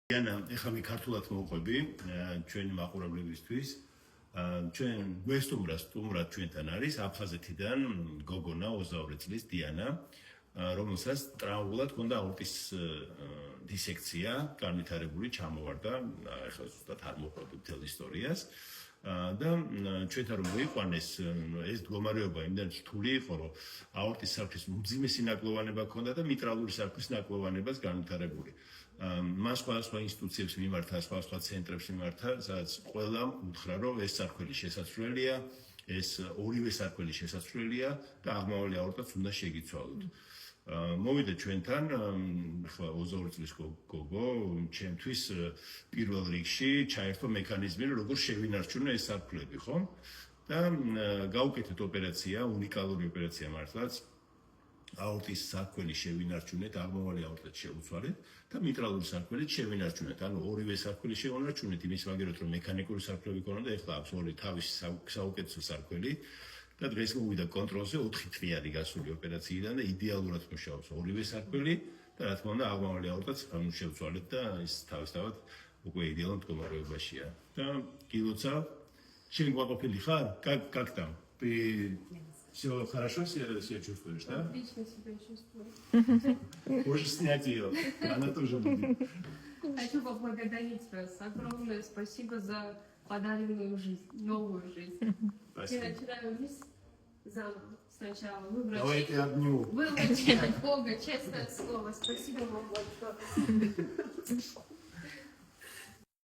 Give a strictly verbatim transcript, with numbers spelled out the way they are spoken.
დიანა, ეხლა მე ქართულად მოვყვები, ა, ჩვენი მაყურებლებისთვის. ა, ჩვენ გვესტუმრა, სტუმრად ჩვენთან არის აფხაზეთიდან გოგონა, ოცდაორი წლის დიანა, ა, რომელსაც ტრაუმულად ჰქონდა აორტის, ა, დისექცია, განვითარებული ჩამოვარდა, ა, ეხლა ზუსტად არ მოვყვები მთელ ისტორიას. ა, და, მ, ჩვენთან რომ მოიყვანეს, მ, ეს მდგომარეობა იმდენ რთული იყო, რომ აორტის სარქვის უმძიმესი ნაკლოვანება ჰქონდა და მიტრალური სარქვის ნაკლოვანებას განვითარებული. ა, მას სხვადასხვა ინსტიტუციებს მიმართა, სხვადასხვა ცენტრებს მიმართა, სადაც ყველამ უთხრა, რომ ეს სარქველი შესასვლელია, ეს ორივე სარქველი შესასვლელია და აღმავალი აორტაც უნდა შეგიცვალოთ. ა, მოვიდა ჩვენთან, ა, ახლა ოცდაორი წლის გო-, გოგო, ჩემთვის, ა, პირველ რიგში ჩაერთო მექანიზმი, რომ როგორ შევინარჩუნო ეს სარქვლები, ხო? და, ა, გავუკეთეთ ოპერაცია, უნიკალური ოპერაცია მართლაც. აორტის სარქველი შევინარჩუნეთ, აღმავალი აორტაც შეუცვალეთ და მიტრალური სარქველიც შევინარჩუნეთ. ანუ ორივე სარქველი შევინარჩუნეთ, იმის მაგეროთ, რომ მექანიკური სარქვლები ქონოდა, ეხლა აქვს ორი თავისი საუკ-, საუკეთესო სარქველი და დღეს მოვიდა კონტროლზე, ოთხი თვეადი გასული ოპერაციიდან და იდეალურად მუშაობს ორივე სარქველი და, რა თქმა უნდა, აღმავალი აორტაც, ანუ, შევცვალეთ და ის თავისთავად უკვე იდეალურ მდგომარეობაშია. და გილოცავ, შენ გვაყოფილი ხარ? Как, как там? Ты всё хорошо себя, себя чувствуешь, да? Отлично себя чувствую. Можешь снять её, она тоже будет. Хочу поблагодарить вас. Огромное спасибо за подаренную жизнь, новую жизнь. Спасибо. Я начинаю жизнь заново. Сначала выбрать. Давай я тебя обниму. Выбрать Бога, честное слово. Спасибо вам большое.